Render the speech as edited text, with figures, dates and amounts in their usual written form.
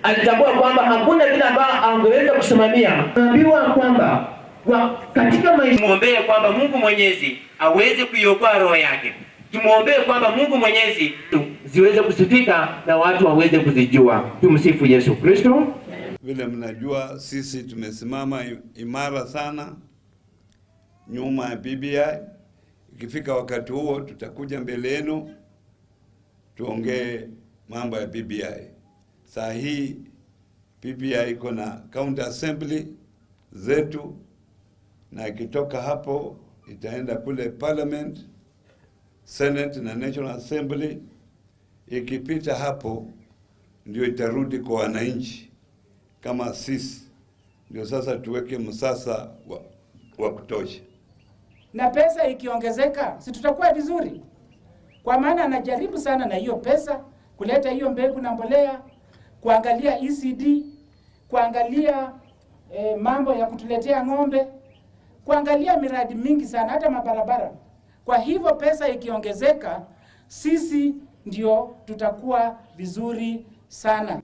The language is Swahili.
Alitambua kwamba hakuna vile ambao angeweza kusimamia. Naambiwa kwamba katika maisha muombee kwamba Mungu Mwenyezi aweze kuiokoa roho yake. Tumuombee kwamba Mungu Mwenyezi ziweze kusifika na watu waweze kuzijua. Tumsifu Yesu Kristo. Vile mnajua sisi tumesimama imara sana nyuma ya BBI. Ikifika wakati huo tutakuja mbele yenu tuongee mambo ya BBI. Saa hii BBI iko na county assembly zetu, na ikitoka hapo itaenda kule parliament, Senate na National Assembly. Ikipita hapo ndio itarudi kwa wananchi kama sisi, ndio sasa tuweke msasa wa kutosha. Na pesa ikiongezeka, si tutakuwa vizuri? Kwa maana anajaribu sana na hiyo pesa kuleta hiyo mbegu na mbolea, kuangalia ECD, kuangalia mambo ya kutuletea ng'ombe, kuangalia miradi mingi sana, hata mabarabara. Kwa hivyo pesa ikiongezeka, sisi ndio tutakuwa vizuri sana.